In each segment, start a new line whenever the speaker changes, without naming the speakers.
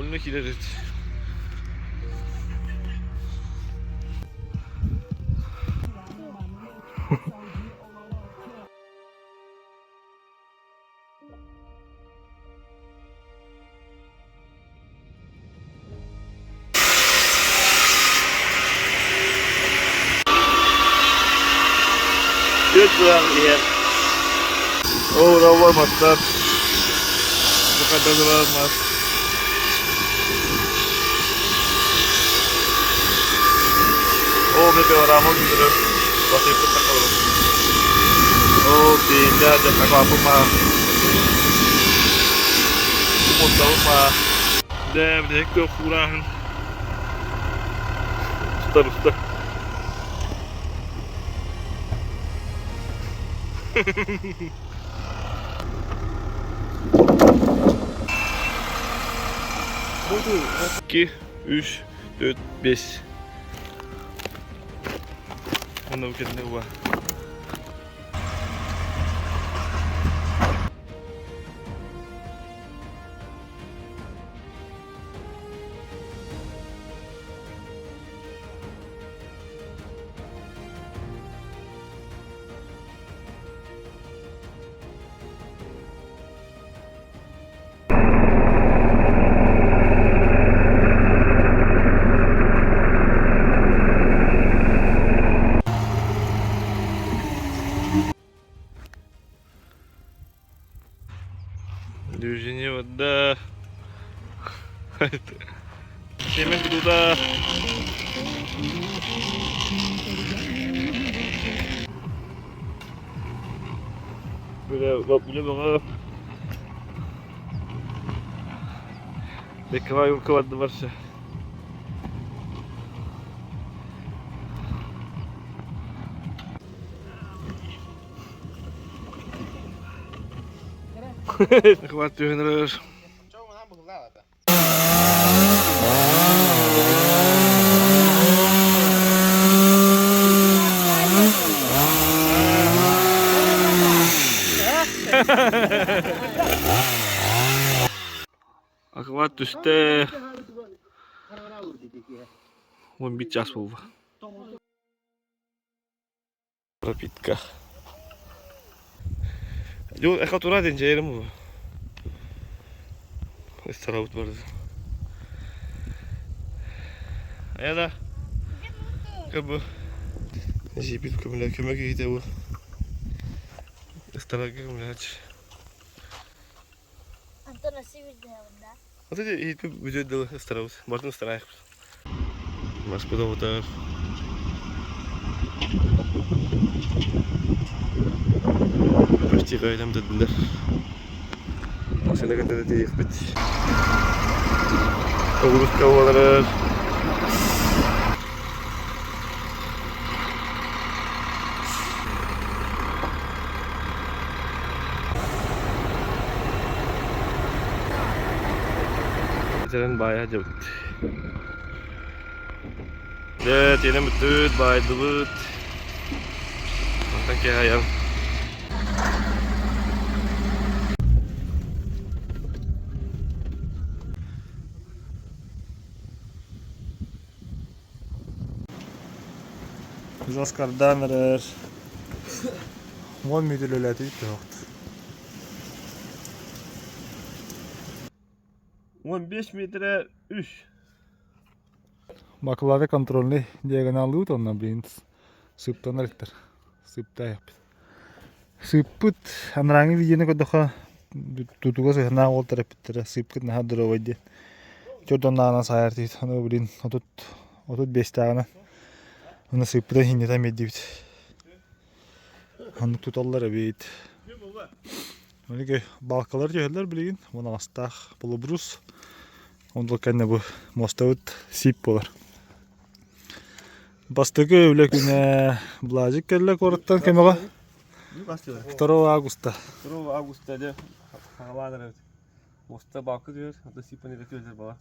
Онно киирэр эбит. Түөрт быһах иһэр. Оо, мастар. Бу мас. Оо, бу пилорама күндүрөр. Басыйпыт такалыбын. Оо, тииннэ, дьахтакааппын маһа. Муостабын маһа. Дэ, бүтэһик туох куурааһын. Устар, устар. 2, 3, 4, 5. Онно кэннэ уа. Движение вода. Семен туда. Үлэ бөҕө. Беккабай уккабарды барса. Хват түһэн Акыбаат түстэ. 11 час буолла. Пропитка. Жол эха тура ден жайрым бу. Ыстарабыт барды. Аяда. Кыбы. Жипит көмөлө көмө киһите бу. Ыстарага көмөлөч.
Антон өссө биирдэһэбин да.
Вот эти иһитпит бүтүөр дылы ыстарабыт. Бартын ыстараайыхпыт. Маспыт оҕутар. Почти кайдам дедилер. Машина кытта тиийиэхпит. Огурска буоларар. Этэрин баайа дьабыт. Дьэ, тиэнэн бүттүбүт, баайдыбыт. Онтон киэһэ айан.
Жосткардаан эрэр 10 мүнүүтэ үлэлээтибит туһахт
15 метрэ үс.
Бакылары контрольный диагоналлыыбыт онно блин сыыптанар иттэр сыыптаайахпыт сыыппыт анарааҥҥы видеоны көрдөххө тутууга сыһыаннаах уолтар эппиттэрэ сыыпкыт наһаа здоровай диэн чордоннааҕынан саайар диит ону блин 35-тээҕинэн Уонна сыыппыта иһинньэтэ эмиэрдибит. Оннук туталлар эбит. Ону балкалар түһэллэр билигин. Уон аҕыстаах полубрус. Онтон кэннэ бу муостабыт сип буолар. Бастакы үлэ күнэ Блажик кэллэ куораттан көмөҕө. 2 августа.
2 августа дьэ хаалаан эрэбит. Муоста балка түһэр, ата сиппан эрэ түһэллэр баҕар.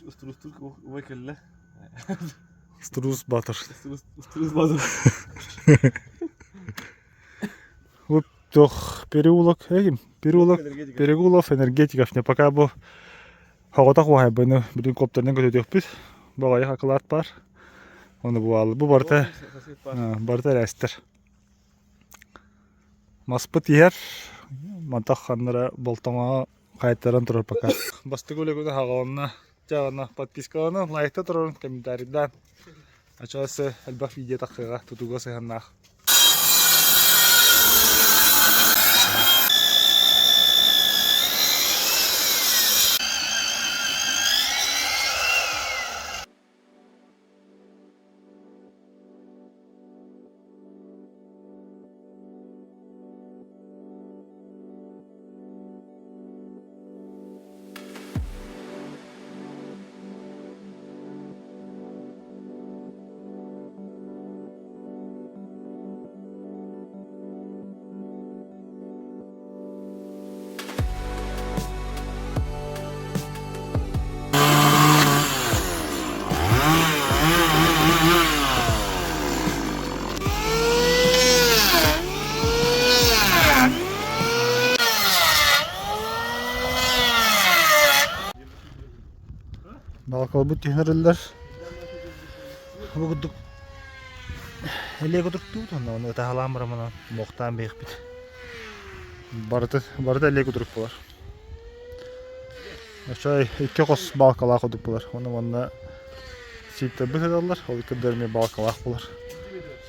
Устурустур убай кэллэ.
Струс Батыр.
Струс Батыр.
Вот туох переулок, этим, переулок, Перегулов энергетиков не пока бу. Соҕотох уһайбыны бүтүн коптерынан көтүтүөхпүт. Баҕайы акылаат баар. Ону бу бу барыта барыта эрээстэр. Маспыт иһэр, мантах ханнара болтоҥоҕо хаайтаран турар пока. Бастакы үлэ хаҕаланна. Дьэ аны подпискаланан, лайкта турарын, комментарийдаан. Ачаас элбэх видео тахсыаҕа тутууга сыһыаннаах. Балкалбыт түһэриллэр. Бу курдук элиэ кутуруктуубут онно ону ытаһалаан барамынан муохтаан биэхпит. Барыта барыта элиэ кутурук буолар. Оччо икки хос балкалаах курдук буолар. Ону манна сииттэрбит сыталлар, ол икки эмиэ балкалаах буолар.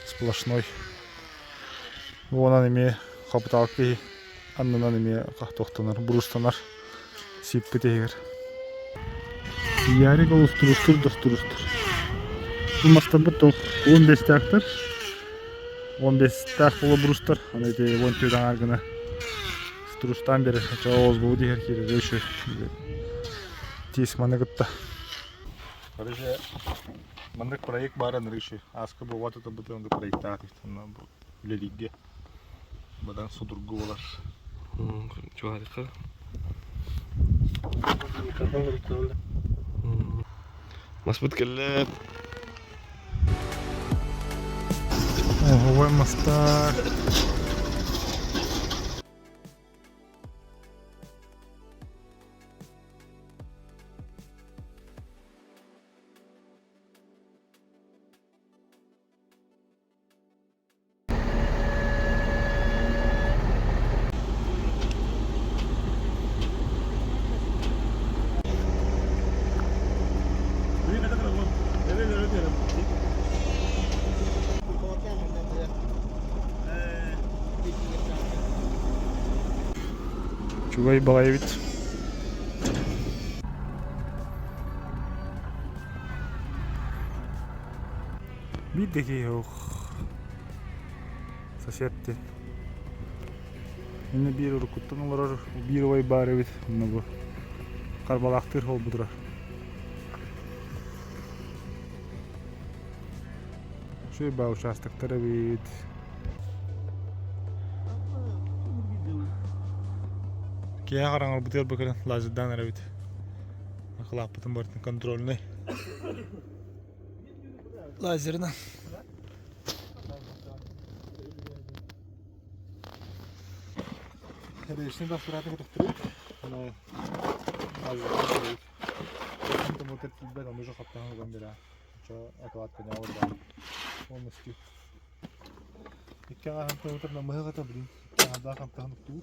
Сплошной. Уонан эмиэ хапытаалка киһи аннынан эмиэ туохтанар, бурустанар сииппит иһигэр. Ярик олус турустур да турустур. Бу мастарбыт туох 15-тээхтэр. 15-тээх буола бурустар. Аны ити 14 аҥаар гына турустаан биэрэр. Оччоҕо оҕус иһэр киирэрэ үчүгэй. Тиис маны кытта. Короче, маннык проект баар анырышы. Ааска буолбат отурбут оннук проектаах үлэлииргэ бадан судургу буолар.
Чугаһатыхха. Маспыт кэллэ.
Оһуобай мастар. Үчүгэй баҕайы эбит. Биир да киһи суох. Сосед диэн. Иннэ биир уруккуттан олорор биир убай баар эбит. Онно бу Харбалаахтыыр холбу турар. Үчүгэй баа участоктар эбит. Киэһэ хараҥарбытыгар бу кэлэн лазердаан эрэбит. Акылааппытын барытын контрольнай. Лазерынан. Речный да көтөхтөрүт. Лазерынан Мотор тиийбэт, ону уже хаптаһан уган бере. Чо окладка не олорда. Полностью. Икки аҕаһын тымытыр намыһыгата блин. Икки аҕадаах хамтаһан уктуур.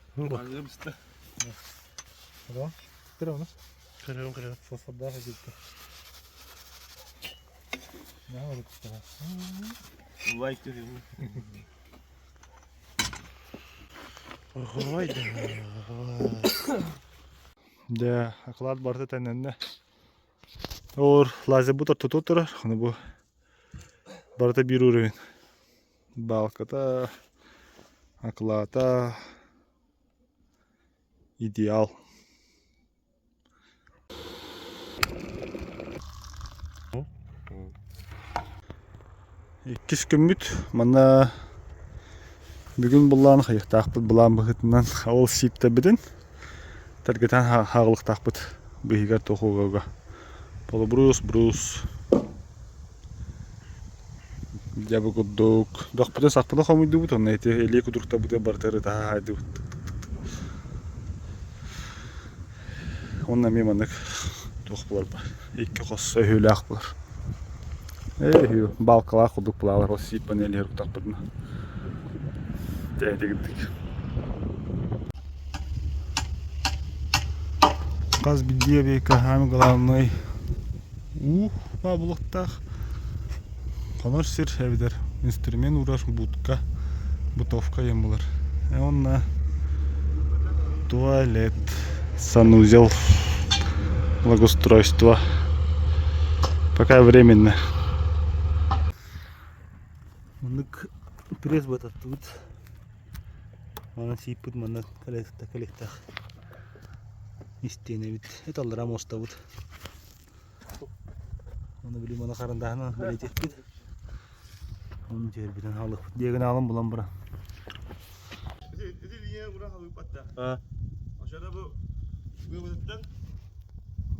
Да? Кыра
Кырыым кырыым.
Фосфордаах эдикки. Наһаа уруккуттара.
Лайк түһүм. Ой да.
Дьэ, акылаат барыта тэннэннэ. Оор, лазербут ортото турар. Ону бу барыта биир уровень. Балката, акылаата, идеал. Иккис күммүт манна бүгүн былаан хайыахтаахпыт былаан быһыытынан ол сииптэрбитин таргытан хааҕылыктаахпыт быыһыгар туохуга полубрус брус дьэ бу курдук дохпутун сахпытын хомуйдубут уонна ити илии кутуруктарбытыгар барыта ырытаһа хаайдыбыт. Онно эмиэ маннык туох буолар ба икки хос өһүөлээх буолар. Ээ балкалаах курдук булаалар ол сип панель иһэр Тэтигирдик. Хас биирдии эбиэккэ самый главный уу баа булуохтаах. Хонор сир эбэтэр инструмент уурар будка, бытовка диэн буолар. Уонна туалет, санузел, благоустройство. Пока временно. Маннык пресс бататтыбыт. Манан сииппит манна кэлиэхтээх истиэнэбит. Это аллараа муостабыт. Оны били маны харандааһынан бэлиэтиэхпит. Оны түһэрбитин хаалыахпыт. Диагоналын булан баран.
Aşağıda bu быыбытыттан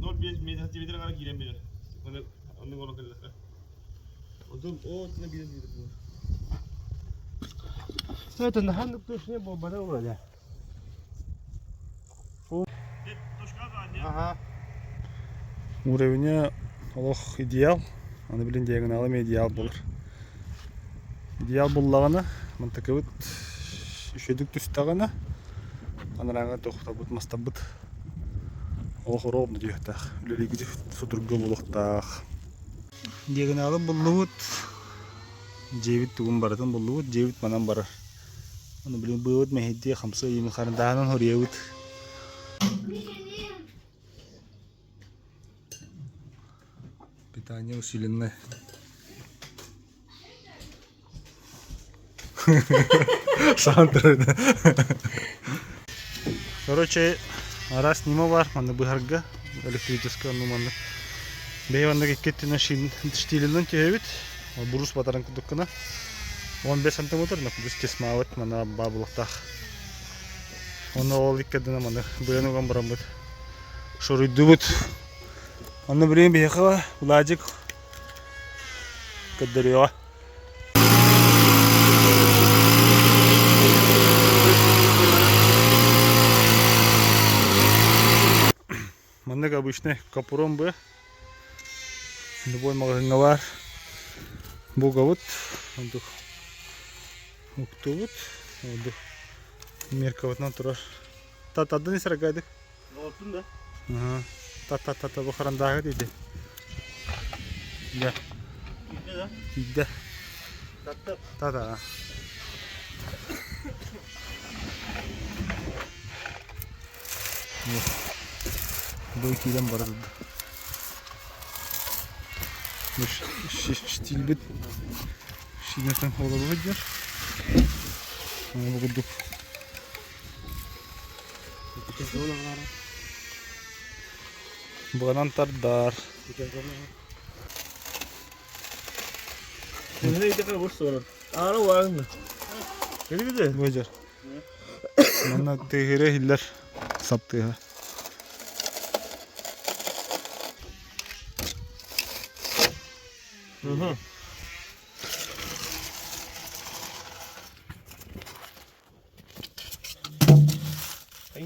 0,5 сантиметр гана киирэн биэрэр. Оны оннук оҥорон кэллэххэ. Онтон оо итиннэ биирэн биэрэр буолар.
Это нахан точно буолбата вроде. Ага.
Уровеня олох идеал. Аны билин диагонала эмиэ идеал буолар. Идеал буллаҕына, мантакыбыт үчүгэйдик түстэҕинэ, анарааҥҥа тохтобут мастарбыт олох ровно түһүөхтээх. Үлэлииргит судургу буолуохтаах. Диагоналын буллубут. Дьиэбит тугун барытын буллубут. Дьиэбит манан барар. Ону билин быыбыт мэһэйдиэ хамсыы иимин харандааһынан хоруйабыт. Питание усиленное. Саан турар. Короче, араас ньыма баар, манна быһарга электрическай онну маннык. Бэйэ маннык икки өттүнэн штилинэн түһэбит, бурус батаран курдук гына. 15 сантиметр, но плюс тесмаабыт мана баа булуохтаах. Онно ол икки ардынан маны быаны уган бараммыт шоруйдубут. Онно билигин биһиэхэ Владик көрдөрүөҕэ. Маннык обычный капрон быа. Любой маҕаһыыҥҥа баар. Бугабыт, ордук уктубут, ордук меркабытынан турар. Татардын исрагайдык.
Olsun да.
Та-та-та-та бу харандааһы диди. Дьэ. Тиийдэ. Та-та. Бу киирэн бара турда. Штилбит шинэтин олорбут дьэр. Бу курдук Быанан тардар. Быдьар. Манна тыаһыра иһиллэр сап тыаһа.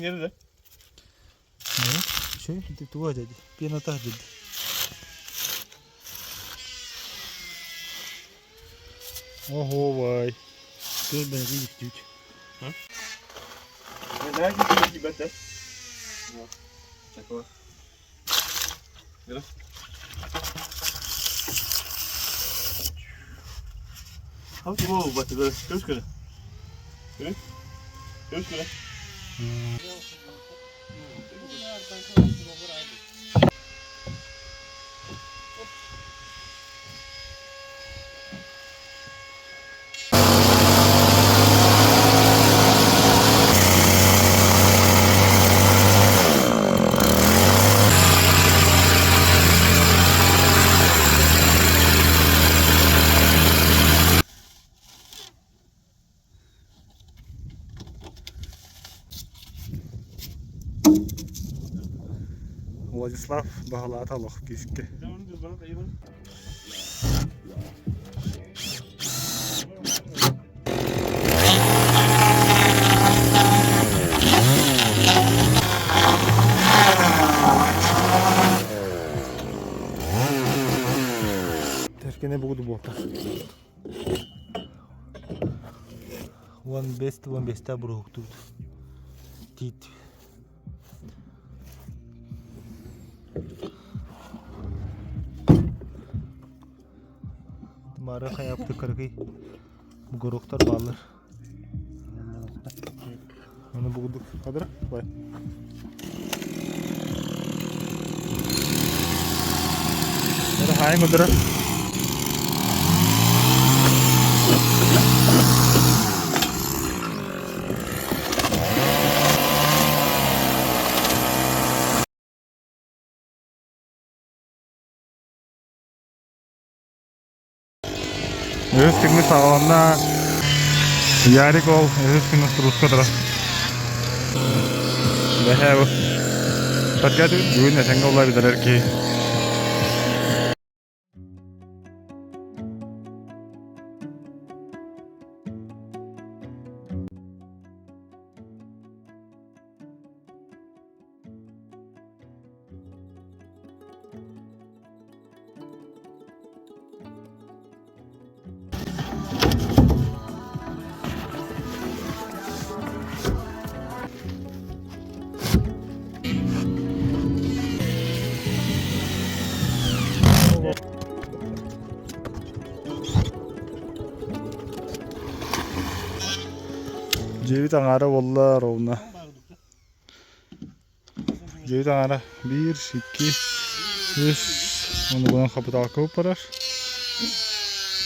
Nerede?
Şey, туга деді? Пена деді. Ого, вай. Владислав баҕалаата олох күүскэ. Эркине бугуду буолта. 15 15 буруһуктуут. Тиит. Мары хайапты кыргый. Бугуруктар бааллар. Аны бугудук кадыр. Бай. Это хайын көтөрө. Үһүс күҥҥү саҕаланна. Ярик ол үһүс күн устурууска турар. Бэһээ бу. Таргат бүгүн этэҥҥэ улар бүтэрэр киһи. Дьиэбит аҥаара буолла ровно. Дьиэбит аҥаара биир, икки, үс, онугунан хапытаалка барар.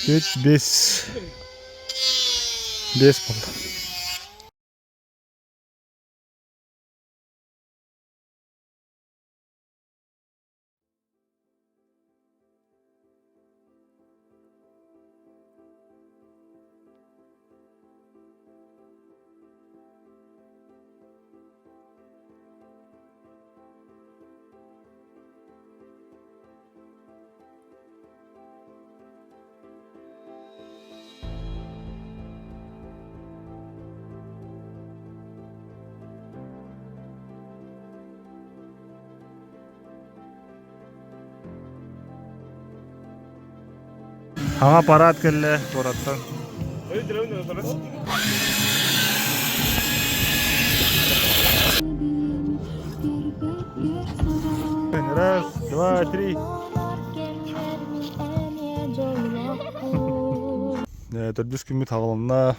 Үт, бес. Бес буолла. Саҥа аппарат кэллэ куораттан. Раз, два, три. Төрдүс күммүт хаҕылынна.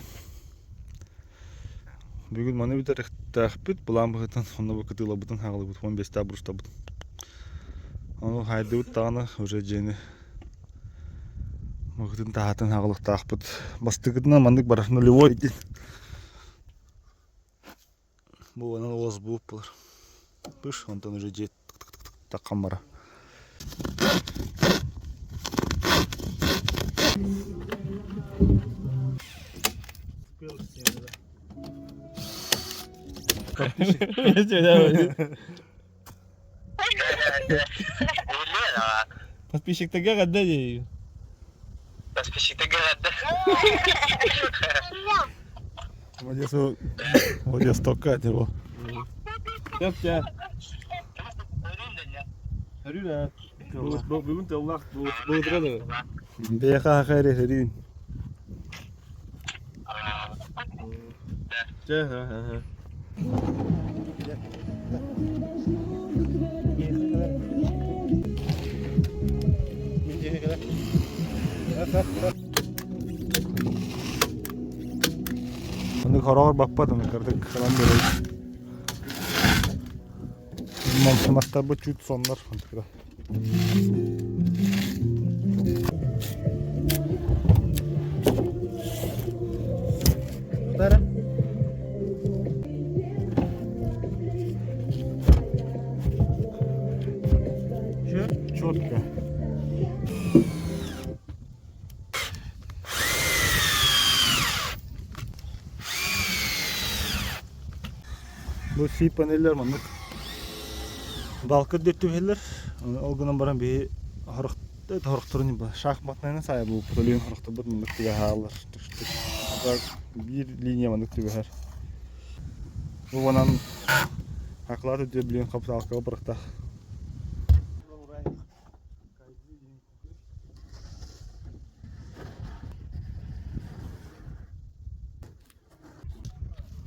Бүгүн маны бүтэриэхтээхпит, былаан быһыытынан онно бу кытыылабытын хаалыбыт, 15-тээх брустабыт. Ону хайдыбыт даҕаны уже дьиэни мыгытын таһаатын хаалыктаахпыт. Бастакытынан маннык барар нулевой диэн. Бу онон уос бууп булар. Пыш, онтон уже дьиэ таххан бара.
Подписчиктарга эҕэрдэ диэйин.
Подписчиктарга эҕэрдэ.
Молодец, молодец, только его.
Көпчэ. Өрүүнэ. Бүгүн тыллаах былытыра да.
Бэйэхэ аха эрэ өрүүн.
Чэ, ха.
Ону хороҕор баппат, ону кырдык кылан берейт. Мастарбыт чуть соннор. Четко. Бу си панеллэр маннык балкыр деп түһэллэр. Ол гынан баран биһи хорохторун шахматнайынан саайа буолбут өлүөн хорохторбут маннык түгэһааллар. Биир линия маннык түгэһэр. Бу онон акылаат өтө билиэн хапытаалкаҕа бырахтаах.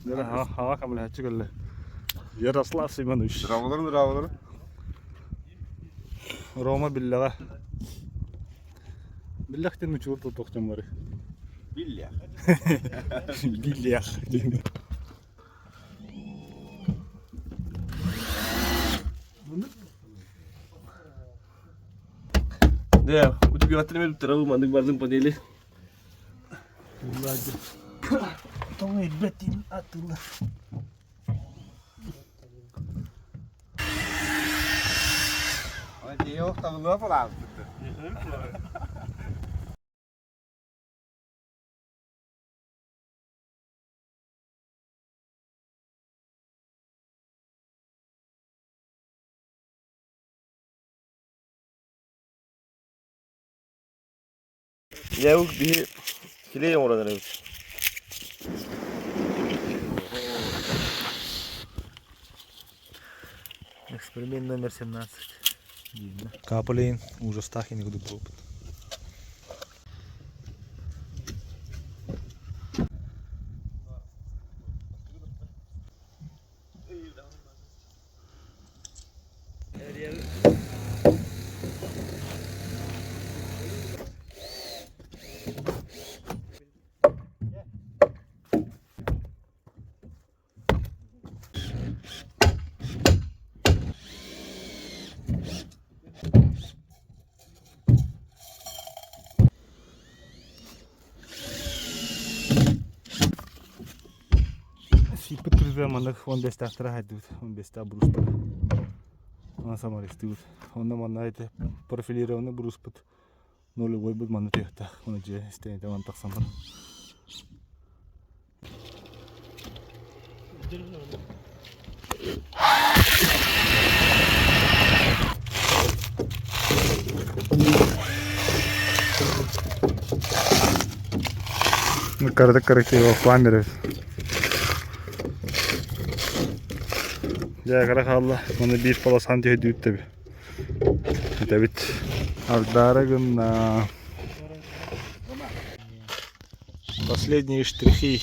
Хаҕа хамлааччы кэллэ. Ярослав Семенович.
Здраволорун, здраволорун.
Рома биллэҕэ. Биллэх диэн учугур тутуох дьон бары.
Биллэх.
Биллэх диэн.
Да, у тебя отримали траву, маннык бардым панели.
Тоҥ ирбэт атылар.
Дьэ, биһи килиэй оҥорон эрэбит.
Эксперимент номер 17. Капалейн ужастах и никуда был опыт. Сииппит күрүтэ маннык уон биэстээхтэрэ хайдыбыт, уон биэстээх буруустара. Онон самористыыбыт. Онно манна ити профилированный буруспут нулевойбут манна түһүөхтээх. Ону дьиэ истэниитэ манна тахсан барар. Кыратык корректировкалаан биэрэбит. Дьэ, кыра хаалла. Маны биир полосаны түһэрдибит тэби. Этэбит. Ардаара гынна. Последние штрихи.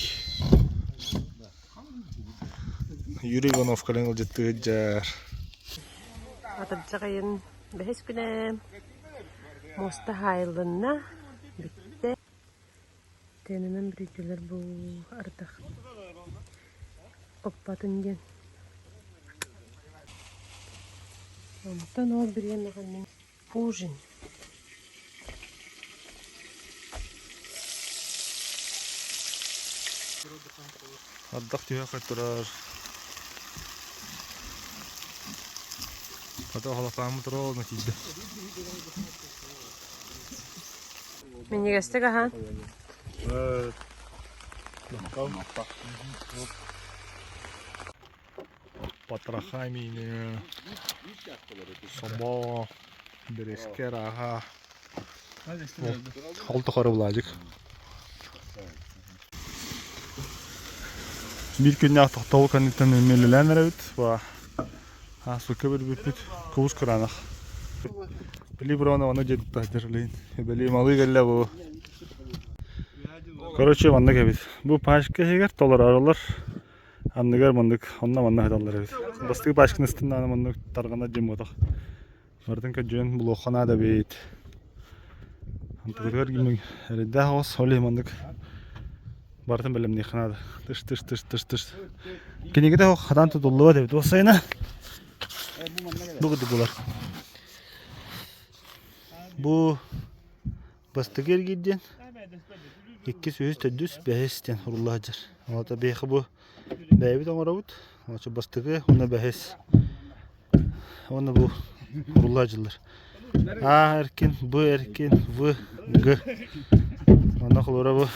Юрий Иванов кэлэн ыалдьыттыы сылдьар.
Атырдьах ыйын бэһис күнэ муоста хаайыллынна, бүттэ. Тыынынан бүрүйдүлэр бу ардах оппатын диэн. Онтон ол бириэмэҕэ мин ужин.
Ардах түһэ турар. Хата халапааммыт ровно тиийдэ.
Минньигэстик аһаан.
Потрохами собо, березке рага. Ол тухары Владик. Биир күннээх тохтобул кэнниттэн үлэлээн эрэбит. Ааспыкка билбиппит кубус кураанах. Били броно ону дьэ тутааччылыын. Били малы кэллэ бу. Короче, маннык эбит. Бу пачка иһигэр толороролор. Анныгар маннык, онно манна сыталлар эбит. Бастакы пачканы ыстыннаана маннык тарҕана дьин буотах. Барытын көрдьүөн булуохха наада эбит. Антыгытыгар гиммин эрэйдээх оҕус, ол иһин маннык барытын бэлэмниэххэ наада. Тыш тыш тыш тыш тыш. Кинигэтэ суох хатаан тутуллубат эбит. Уопсайына бу курдук булар. Бу бастакы эргиир диэн иккис, үһүс, төрдүс, бэһис диэн урулла сылдьар. Ол биһиэхэ бу бэйэбит оҥоробут. Очо бастакы уонна бэһис. Уонна бу урулла дьыллар. А эркин, Б эркин, В, Г. Онно холура бу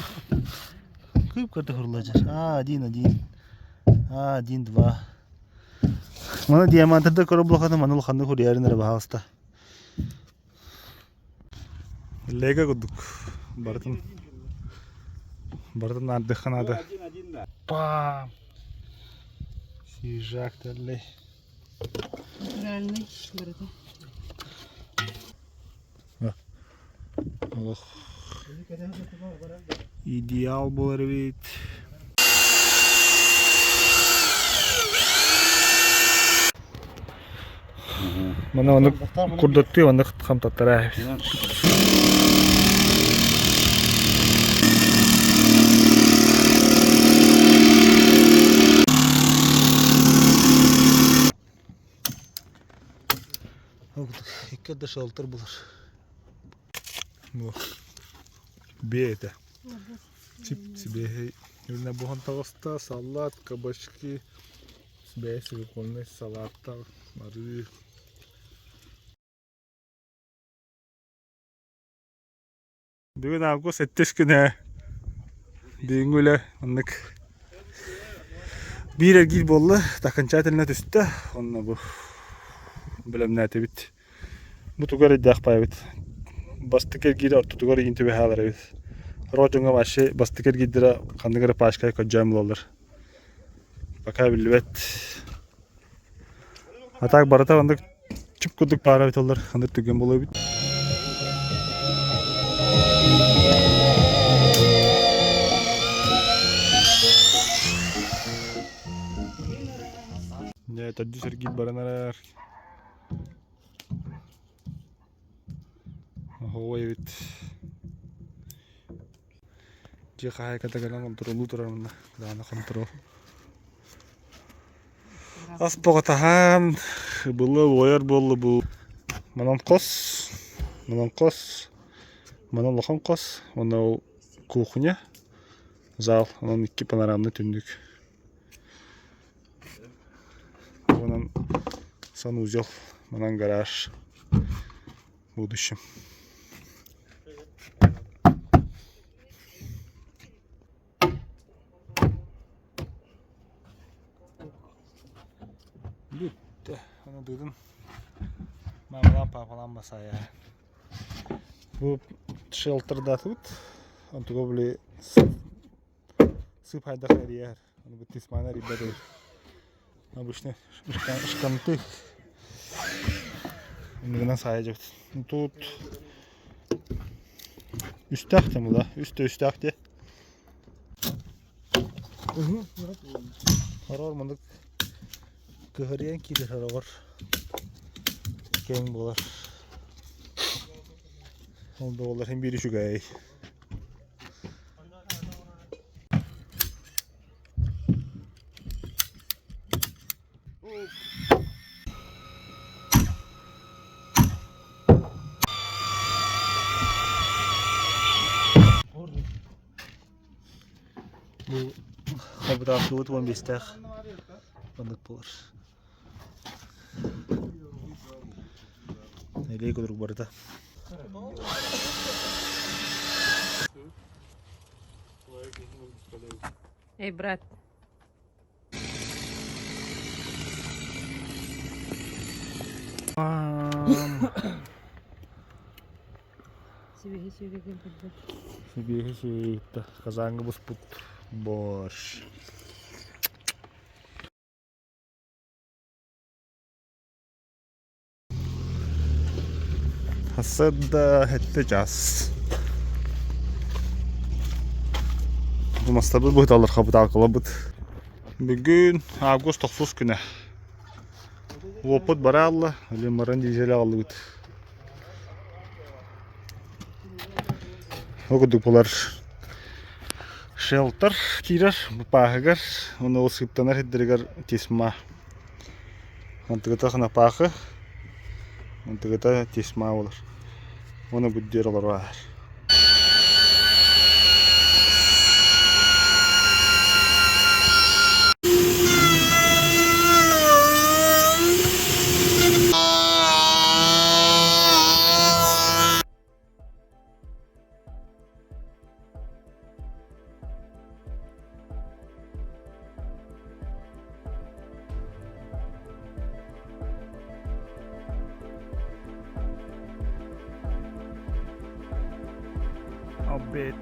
кыып кырдык урулла дьар. А один, один. А один, два. Маны диаманттарда көрө булахата маны улаханнык хуруйарын эрэ баһаалыста. Лего курдук барытын барытын наардыхха наада. Пам! Свежак тэллэй.
Натуральный барыта.
Олох идеал буолар эбит. Маны ону курдаттыы оннук хамтаттара. Икки да шелтер булар. Бу бие этэ. Сибиэһэй Юлина буһан таҕыста, салат, кабачки, бэйэ свекольный салаттар, арыы. Бүгүн август сэттис күнэ. Бүгүҥҥү үлэ оннук биир эргиир буолла, окончательно түстэ. Онно бу бэлэмнээтибит. Бу тугу эрэйдээх баайбыт. Бастакы эргиирэ ортотугар иин түбэһэ хаалар эбит. Сорох дьоҥҥо вообще бастакы эргиирдэрэ ханнык эрэ пачкаҕа көрдьөөн булаллар. Пока биллибэт. А так барыта оннук чып курдук баара эбит оллар ханнык түгэн буолуо эбит. Дьэ, төрдүс эргиир баран эрэр. Оһуобай эбит. Дьиэ хаһаайката кэлэн хонтуруоллуу турар манна. Даана хонтуруол. Ас боҕотаһаан, былы уойар буолла бу. Манан хос, манан хос, манан улахан хос, уонна ол кухня, зал, онон икки панорамный түннүк. Онон санузел, манан гараж в будущем. Бүттэ. Аны дыдын мамалаан папалаан басаайа. Бу шелтердатыбыт. Онтуга били сып хайдах эрийэр. Аны бу тисмана эрийбэт эбит. Обычно шканты иннигинэн саайа дьэбит. Тут үстээх тем да, үстэ үстээх де. Хорор мындык кыһырыйан киирэр хороҕор киэҥ буолар. Ол да буоллар син биир үчүгэй. Бу хобутаахтыбыт уон биэстээх маннык буолар. Элиэ курдук барыта.
Эй, брат. Сибиэһи сүөгэ кэлбит.
Сибиэһи сүөгэ Казанга буспут борщ. Сарсыарда сэттэ чаас. Бу мастарбыт быһыталлар хапытаалкаларбыт. Бүгүн август тохсус күнэ. Уоппут бара алла, лимаран дизель аҕаллыбыт. Ол курдук булар шелтер киирэр пааһыгар, уонна ол сыыптанар сирдэригэр тесьма. Онтугата ханапаахы, онтугата тесьма буолар. Уонна бүддүөр олору ааһар. Обед.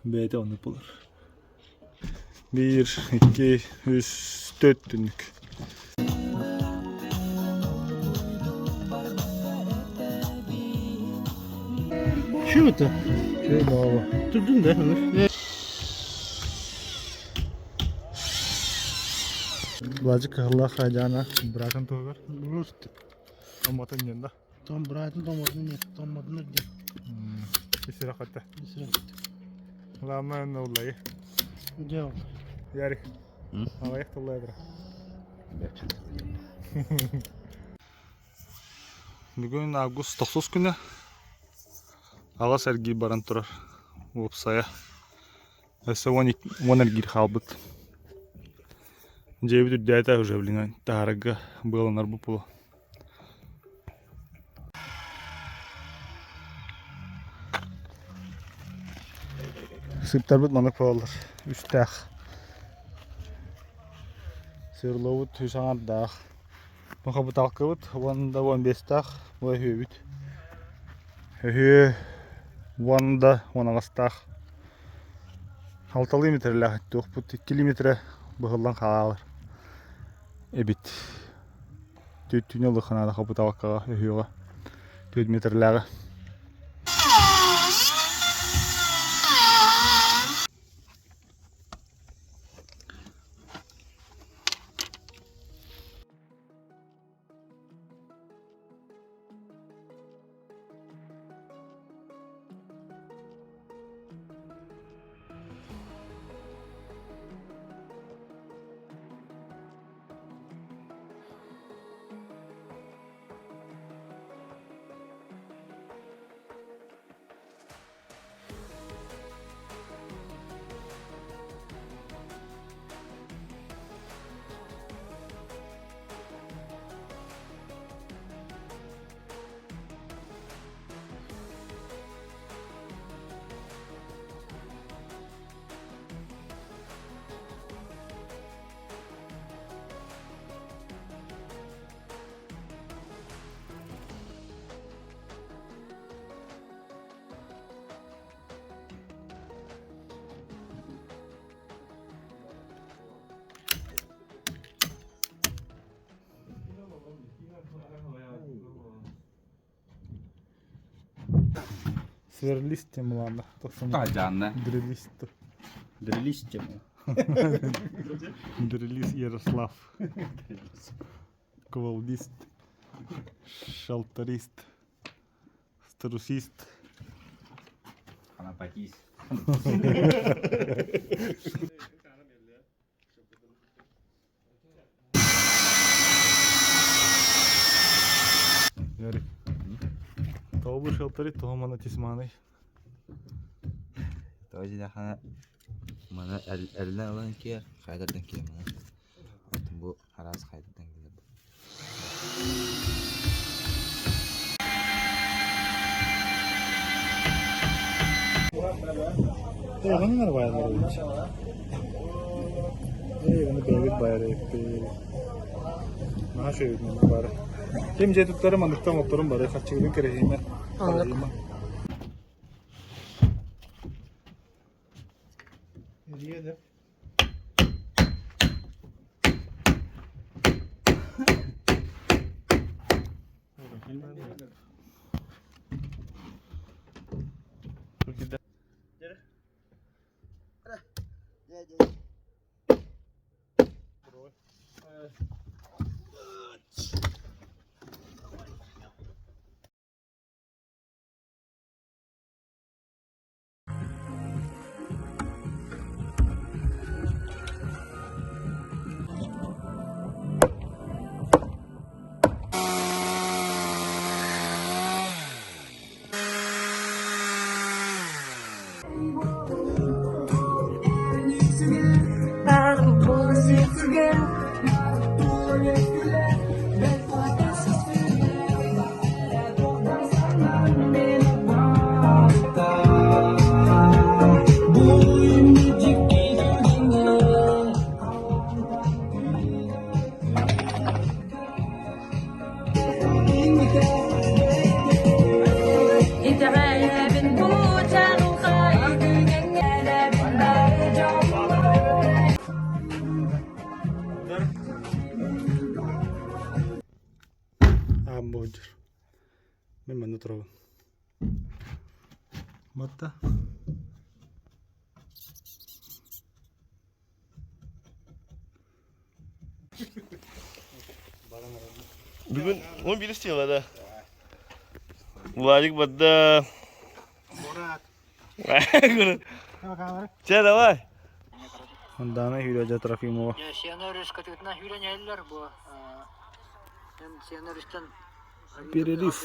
Бэйэтэ оннук буолар. Биир, икки, үс, төрт түннүк.
Что это?
Чэй баҕа.
Турдун да?
Былаадьык кыһаллаах Хайдаана быраатын туһугар.
Просто.
Томмотун диэн да.
Том быраатын томмотун нет, томмотун диэн.
Исирэх этэ.
Исирэх.
Главное, на улайы.
Дьэ.
Ярик. Аҕыйах тыллай бара. Бүгүн август тохсус күнэ. Аҕыс эргиир баран турар. Уопсайа. Өссө уон эргиир хаалбыт. Дьиэбит үрдээтэ уже блин таһаарарга быаланарбыт буолуо. Сыыптарбыт маннык буолаллар. Үстээх. Сверлобут үс аҥардаах. Бу хабыталкабыт уон да уон биэстээх. Бу өһүөбүт. Өһүө уон да уон аҕыстаах. Алталыы метрэлээх туохпут икки метрэ быһыллан хаалар эбит. Түөттүүнү ылыахха наада хапытаалкаҕа өһүөҕэ түөрт метрлээҕи. Сверлист темалаана.
Таажаанна.
Дрелист.
Дрелист тема.
Дрелист Ярослав. Кувалдист. Шалтарист. Струсист.
Конопатист.
Ярик. Тоҕо бу шалтарит, тоҕо мана тисманый?
Тоҕо диэтэххинэ маны эрилэн ылан киэр, хайдардан киэр маны. Оттон бу араас хайдардан кэлэр.
Ханнар баайалар эбит. Ээ, оны бэйэбит баайар эбиппит. Наһаа үчүгэй эбит бары. Ким дьиэ туттары манныктан отторун бары харчыгытын кэрэһиимэ. Харайыма.
Эрийэ да.
да турабын. Батта.
Бүгүн 11 сыла да. Владик барда.
Бурат.
Че, давай.
Дана Hürece Трофимова.
Сена өрүскөтүтүнэ хүрэн иһэллэр бу. Сена өрүстэн
Перерыв.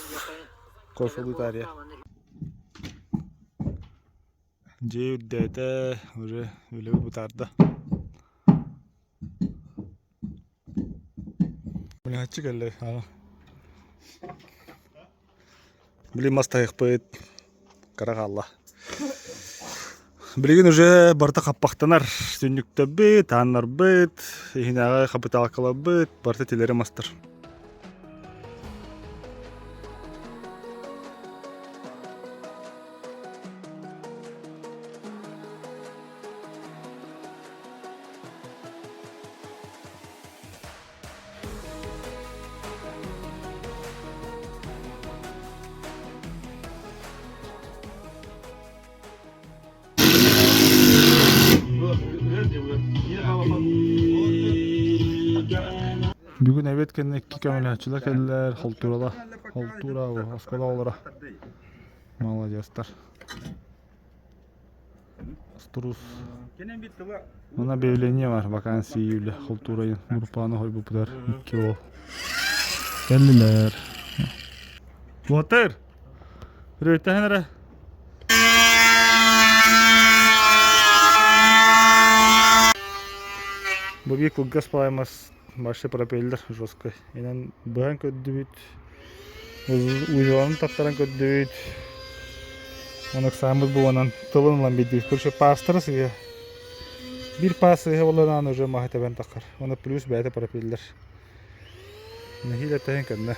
Кофе Лутария. Дьиэ үрдээтэ, уже үлэбит бытаарда. Блин, кэллэ. Блин, мас тайахпыт. Кыра хаалла. Билигин уже барыта хаппахтанар. Түннүктэрбит, ааннарбыт, иһинээҕи хапытаалкаларбыт барыта тилэри мастар. Бүгүн эбиэт кэннэ икки көмөлөһөөччүлэр кэллилэр, холтуурала, холтуура оскуола оҕолоро. Маладьыастар. Струс. Мына объявление бар, вакансия июля, холтуура группаны хойбуппутар икки уол. Кэллилэр. Уотыр! Рөйтөһөн эрэ. Бу биир кылгас пааймас большой пропеллер жесткой. Инэн быһан көрдүбүт, узелын таттаран көрдүбүт. Оны ыксааммыт буолан тылын ылан биэрдибит. Короче, паастара сыыһа. Биир паас сыыһа буолан уже маһы тэбэн таххар. Оны плюс бэйэтэ пропеллер. Нэһиилэ тэһин кэннэ.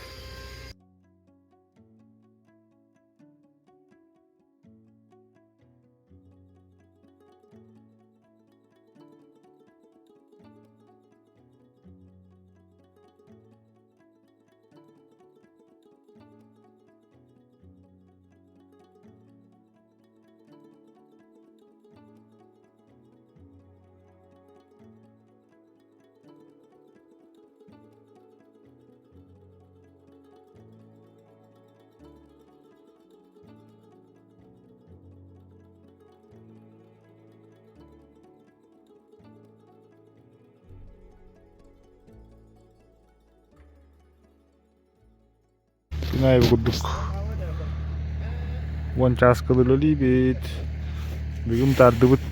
Күн курдук уон чааска үлэлиибит. Бүгүн тардыбыт.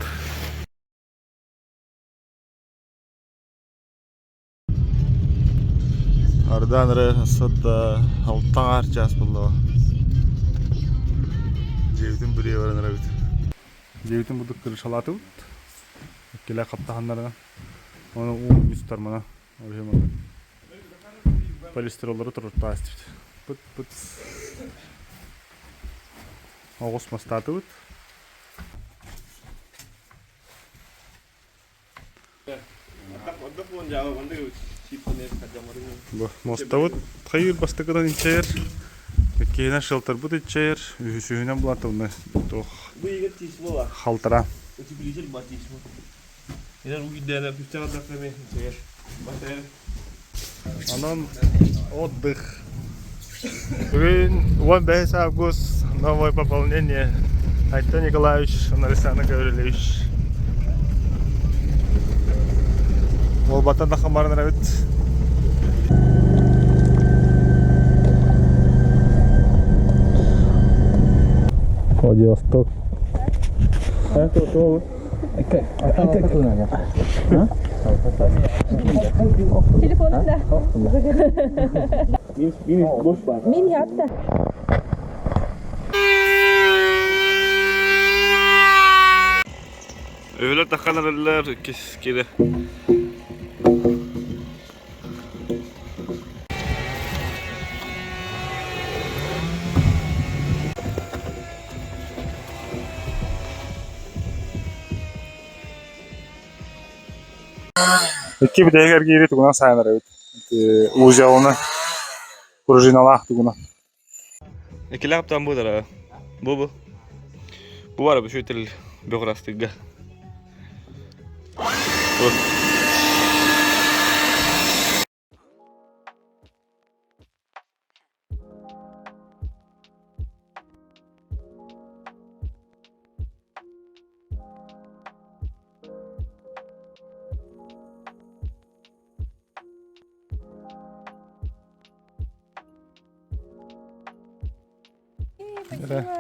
Ардаан эрэ сатта алта аҥаар чаас буоллаҕа. Дьиэбитин бүрүйэ баран эрэбит. Дьиэбитин бурдук крышалаатыбыт. Иккилээх хаптаһаннарынан. Оны уу мустар мана. Полистироллары туруортаа истибит. Пыт-пыт. Оҕус мастаатыбыт. Бу муостабыт хайыыр бастакынан иччэйэр, иккиһинэн шелтербут иччэйэр, үһүсүһүнэн булатылны туох халтара. Онон отдых. Бүгүн 15 август, новое пополнение. Айтон Николаевич, Александр Гаврилович. Уолбаттан да хамарын эбит. Владивосток.
Телефонum da. Min yaptı.
Öyle takanırlar kere.
Икки бүтэһигэр киири тугунан сайынар эбит. Узелны пружиналаах тугунан.
Иккилээх аптаан буолара. Бу бу. Бу бара бу шүтел бөҕүрастыгга. Бу.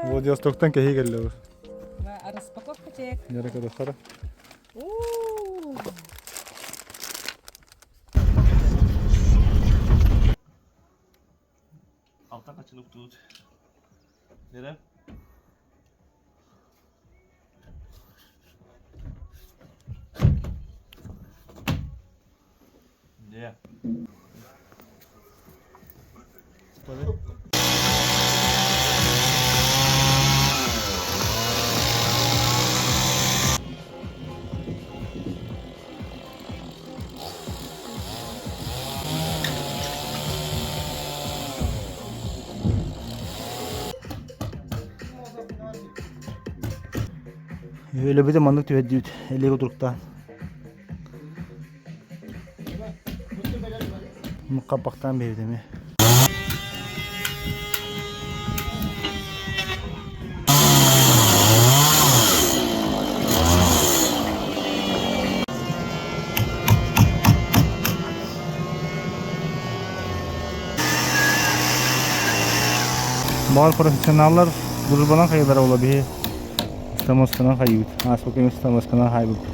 Владивостоктан кэһии кэллэ бу.
Распаковка чек.
Дьэ көрөххөрө.
Алтан kaçını uktubut. Nere? Ne?
Өлөбүтэ маннык түһэрдибит элиэгэ туруктаан. Хаппахтаан биһибит эмиэ. Баар профессионаллар дружбанан хайыылара буола биһи Стамосканан хайыыбыт. Ааспыт кэмҥэ стамосканан хаайбыппыт.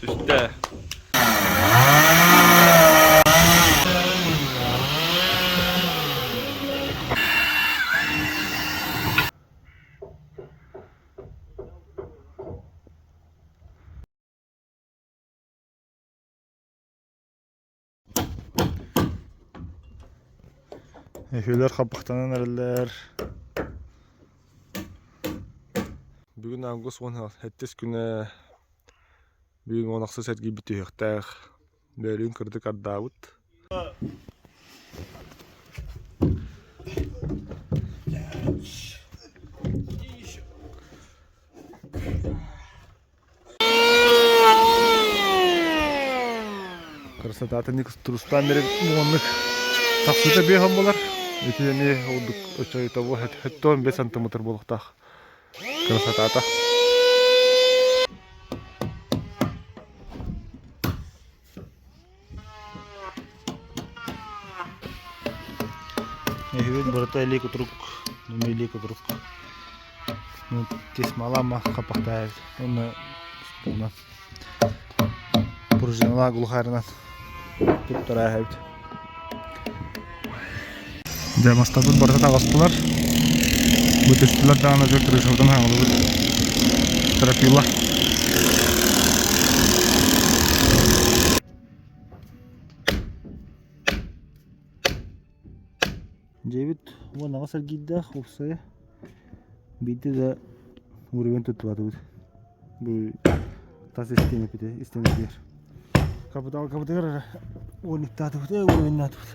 Түстэ.
Өһүөлэр хаппахтанан эрэллэр. Бүгүн август 17 күнэ бүгүн он ахсыс эргийбит түһүөхтээх. Бөөлүүн кырдык ардаабыт. Красотатын турустаан бери муоннук тахсыта биэһэн болар. Ити эмиэ ордук очойтобу хөттөөн 5 сантиметр буолуохтаах. Красотата. Эһүбүт барыта илии кутурук, илии кутурук. Тесмалама хапахтаайбыт. Онно Тугунан пружиналаах глухарынан туттара эһэбит. Дьэ мастарбыт барыта таҕыстылар. Бу түстүлэр даҕаны дьэ крышабытын хаҥалыбыт. Стропила. Дьиэбит 18 эргиирдээх уопсайа. Биирдэ да уровень туттубатыбыт. Бу тас истиэнэпитэ истиэнэтигэр. Капиталкабытыгар эрэ уониктаатыбыт, э уровеннаатыбыт.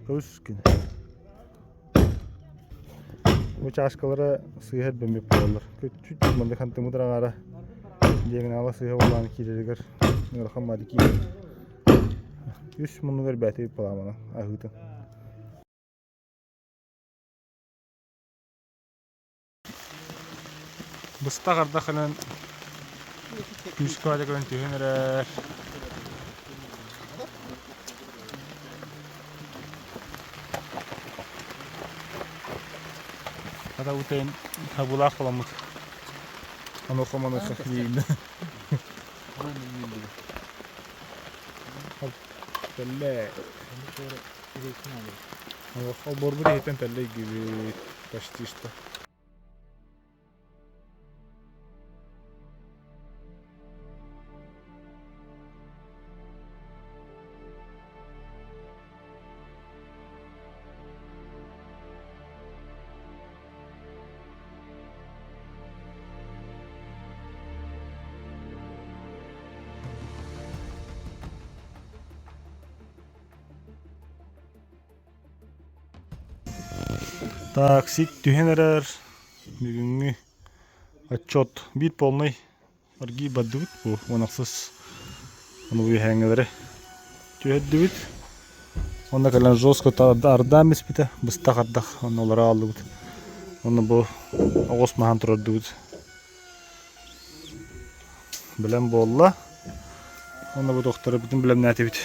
Көбүс кини. Бу чашкалара сыыһа эрбэммит буолаллар. Чуть-чуть маннык хантымыт аҥаара диагонала сыыһа буолаан киирэригэр ыарахан маады киирэр. Үс муннугар бээтэ паламана аһыытын. Быстах ардах ынан күүскэ аада көрөн түһэн эрэр. Хата утайын хабылаах буоламмыт. Онуоха мануоха диэбинэ. Тэллэ. Олбуорбут иһиттэн тэллэ игибит почти что. Так, сик түһэн эрэр. Бүгүҥҥү отчет биир полный аргий бардыбыт бу уонахсыс ону үөһээҥҥилэри түһэрдибит. Онно кэлэн жестко ардаан биспитэ, быстах ардах онно олоро ааллыбыт. Онно бу оҕус маһан турардыбыт. Бэлэм буолла. Онно бу докторбутун бэлэмнээтибит.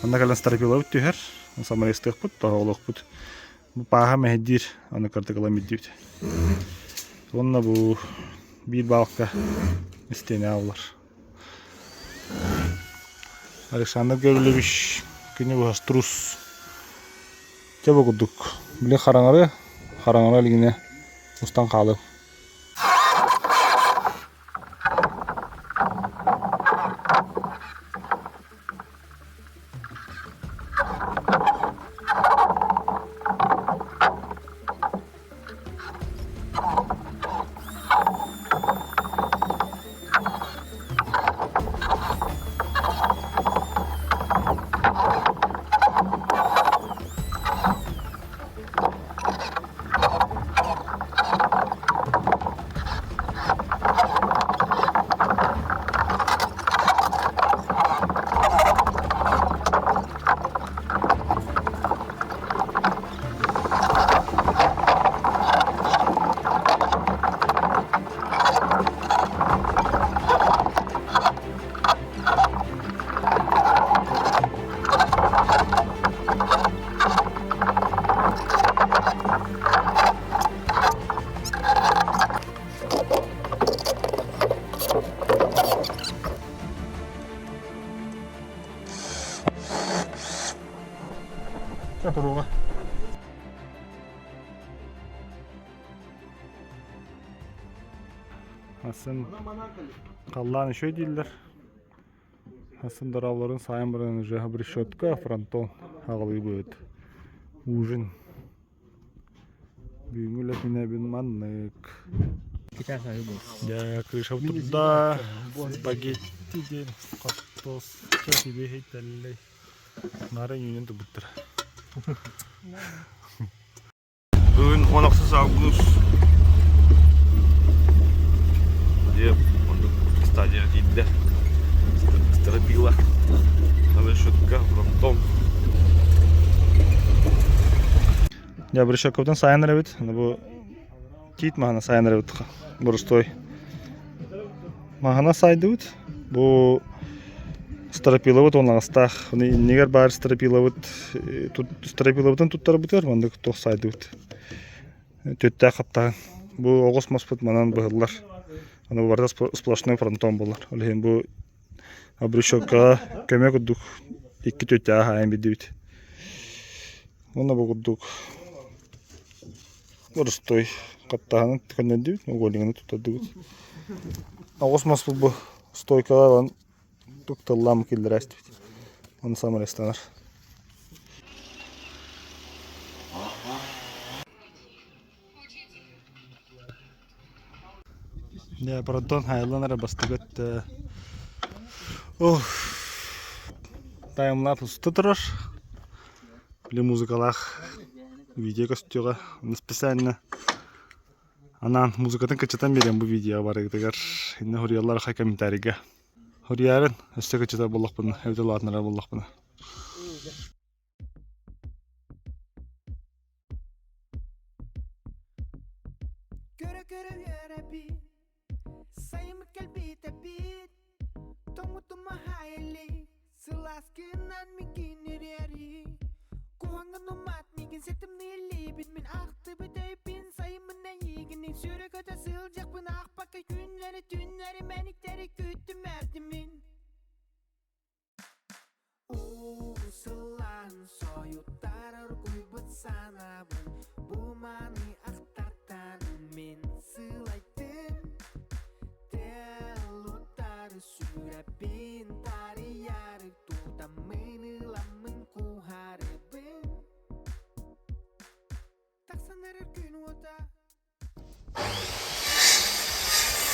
Онно кэлэн стропилабыт түһэр. Самарестыахпыт, тоһоҕолуохпут. Бу пааһа мэһэйдиир, аны кырдык ылан билдибит. Уонна бу биир балка истиэнэ ааллар. Александр Гаврильевич күнү быһа струс. Дьэ бу курдук. Били хараҥары, хараҥара илигинэ устан хаалыам. Туруга. Атын халлаан үчүгэй дииллэр. Атын дороолорун сайын баран уже обрешетка фронтон аҕалыыбыт. Ужин. Бүгүҥҥү үлэтинэбин маннык. Дьэ, крыша турда. Спагетти диэн хортуоска сибиэһэй тэллэй. Наара үүнэн турбуттар.
Бүгүн 16 август. Дьэ, оннук стадияҕа тиийдэ. Стропила. Решетка, фронтон.
Дьэ, решеткабытын сайын эрэбит. Бу тиит маһына сайын эрэбит. Борустой. Маһына сайдыбыт. Бу стропилабыт уоннаҕастаах. Иннигэр баар стропилабыт стропилабытын туттарбытыгар маннык туох сайдыбыт. Түттээх хаптаһын. Бу оҕус моспут манан быһыллар. Аны барыта сплошной фронтон буолар. Ол иһин бу обручевкаҕа көмө курдук икки түөттээҕи хаайан биэрдибит. Уонна бу курдук боростуой хаптаһынын көннөрдүбүт, угольниганы туттардыбыт. Оҕус мас бу стойкаҕа ылан тукталлаам киллэрээстибит. Оны самарестанар. Дьэ, Протон хайаллан эрэ бастакы өттө Ох, таймлапс уста турар. Били музыкалаах видео көстүөҕэ. Ону специально анаан музыкатын кыччатан биэриэм бу видеоҕа барыгытыгар. Иннэ суруйаллар хай комментарийга. Суруйаарын өссө кыччатар буоллахпына, эбэтэр улаатыннарар буоллахпына.
Көрө-көрө үөрэбит, сайыммыт кэлбитэбит, тоҥмутум аһаайылли, сылаас кыынан миигин ириэри. Куһаҥҥын умат миигин ситимнииллиибин, мин ахтыбыт өйбүн сайыммын эйиигин сүрэ көтө сылдьахпын аахпакка күннэри түннэри мэниктэри күүттүм эрдим мин. Уу сылаан сойуттар оргуйбут санаабын Бу маны ахтартан мин сылайдым Телуттары сүрэппин тарыйары Тутаммын ыламмын куһарыбын Тахсан эрэр күн уота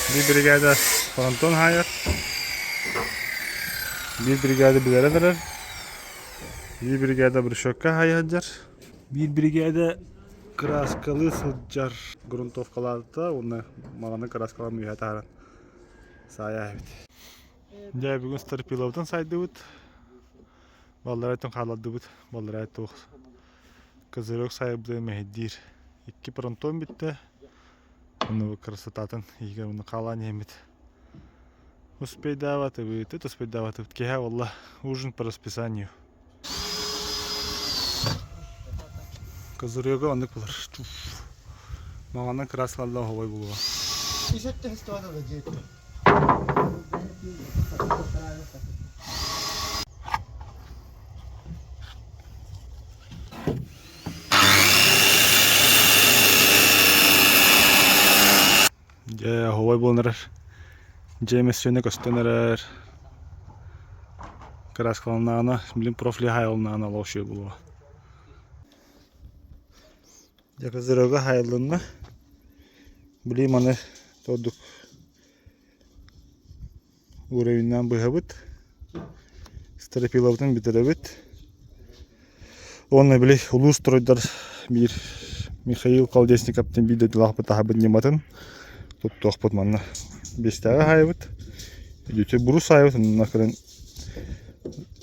Биир бригада фронтон хаайар, биир бригада билэрэ барар, биир бригада брусчатка хаайа сылдьар, биир бригада кырааскалыы сылдьар грунтовкалаата уонна маҕаны кырааскалаан үөһэ таһааран саайа эбит. Дьэ бүгүн Старпиловтан сайдыбыт, баллара өттүн хааллардыбыт, баллара туох Козырек сайбыта мэһэйдиир. Икки понтон бүттэ. Онно красотатын иһигэр уну хаалаан иһэммит. Успейдаабатыбыт, успейдаабатыбыт. Киэһэ буолла. Ужин по расписанию. Козырегы оннук булар. Маҕанан краскаларда оһобой булуо. Дьэ, оһуобай буолан эрэр. Дьиэ мөссүөнэ көстөн эрэр. Кырааскаланнаҕына, билин профили хаайылыннаҕына олох үчүгэй буолуо. Дьэ, козырёга хаайылынна. Били маны ордук Уровеннаан быһабыт, стропилабытын бүтэрэбит. Уонна били улуус стройдар биир Михаил Колдесниковтан биир дойдулаахпыт таһабыт ньыматын туттуохпут манна. Биэстээҕи хаайабыт, үдүтү бурус хаайабыт, онно кэлэн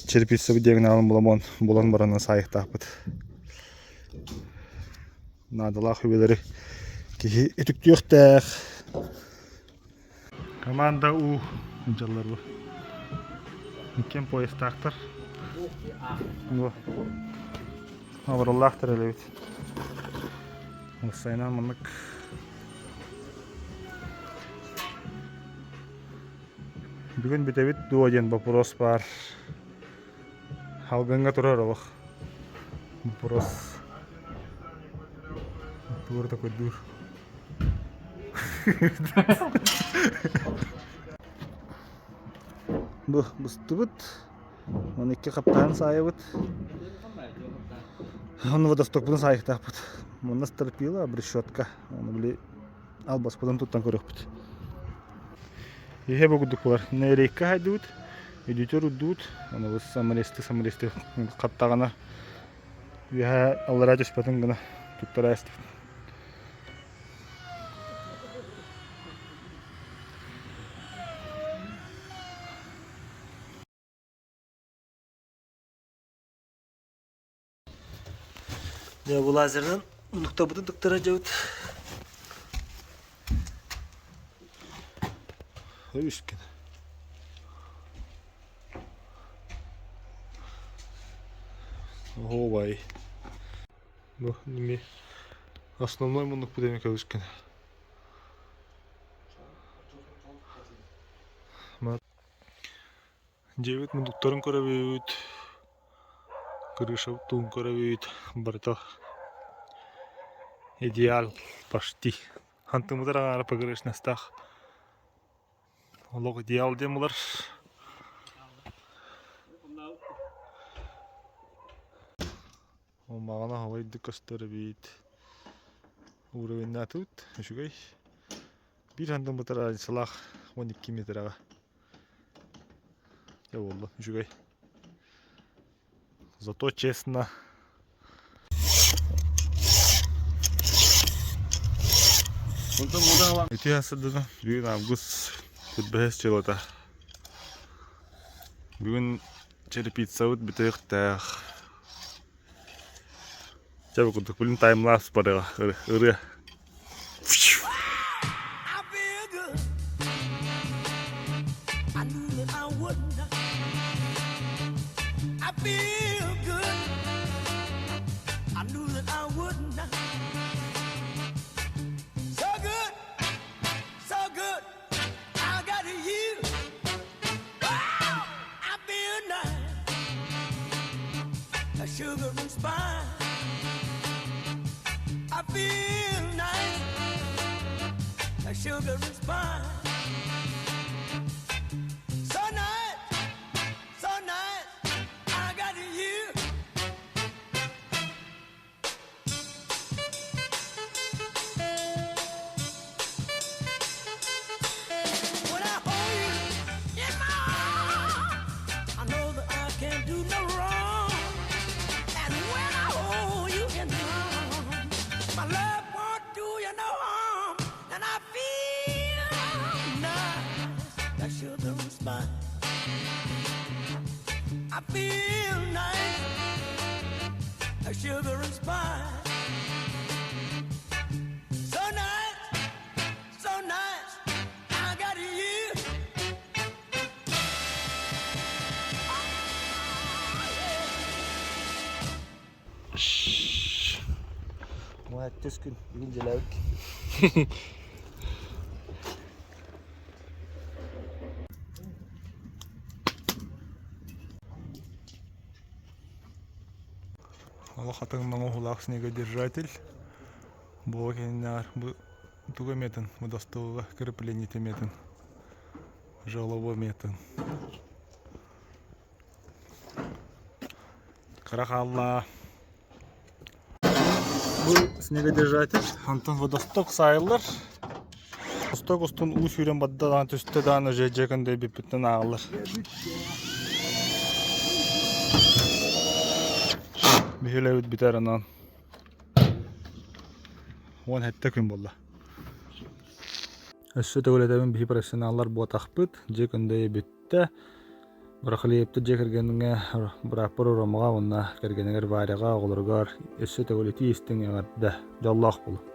черепицабыт диагоналын буламон булан баран саайыктаахпыт. Наадалаах үбэлэри киһи үтүктүөхтээх. Команда У дьаллар бу. Иккиэн поездтаахтар. Бу. Абыраллаахтар элэбит. Сайынан маннык Бүгүн бүтэбит дуо диэн вопрос баар. Халгыҥҥа турар олох. Вопрос. Тугу такой дур. Бу быстыбыт. 12 хаптаһын саайабыт. Ону водостокпутун саайыктаахпыт. Манна стропила, обрешетка. Ону били албаспытын туттан көрүөхпүт. Иһэ бу курдук булар. Нерейка хайдыбыт, үдүтөр уддубут. Ону бу саморезты саморезты хаттаҕына үөһэ аллараа түспэтин гына туттара эстибит. Дьэ бу лазерынан муннуктарбытын тыктара дьэбит. Үскин. Оһуобай. Бу неме основной муннукпут эми көбүскүн. Дьиэбит мундуктарын көрөбүт, крышабыт тугун көрөбүт, барыта идеал почти. Хантыммытар аҥаара погрешностаах. Олох идеал диэн булар. Маҕана аһылайдык көстөр эбит. Уровеннаатыбыт, үчүгэй. Биир хантыммытар разницалаах 12 метраҕа. Дьэ буолла, үчүгэй. Зато честно. Ити сырдыгы бүгүн август 45 чылата. Бүгүн черепицабыт бүтүөхтээх. Дьэ бу курдук билин таймлапс барыаҕа ырыа.
I feel good. I knew that I would not. I feel good. I knew that I would not. So good, so good. I got you. Wow, I feel nice. A sugar and spice. I feel nice. A sugar and spice. So nice, so nice. I got you. When I hold you in my arms, I know that I can't do no wrong. And when I hold you in my arms, my love won't do you no harm. And I feel nice, like sugar and spice. I feel nice, like sugar and spice. So nice, so nice, I got you.
Муһаттыс күн бүгүн дьэлээбит.
Олох атыҥнаҥ уһулаах снегодержатель. Буола кэннинээҕэр бу тугу эметин, водостолга крепление эметин, желобу эметин. Кыра хаалла. Бу снегодержатель онтон водосток саайыллар. Водосток устун уу сүүрэн барда даҕаны түстэ даҕаны уже дьэ көндөй бүппүттэн ааҕыллар. Биһилэбит бүтэр онон 17 күн буолла. Өссө төгүлэтэбин биһи профессионаллар буотахпыт, дьиэ көндөйө бүттэ. Барахлеевтар дьиэ кэргэҥҥэ бырааппар Ромаҕа уонна кэргэнигэр Варяҕа оҕолоругар өссө төгүл итии истиҥ эҕэрдэ, дьоллоох буолуҥ.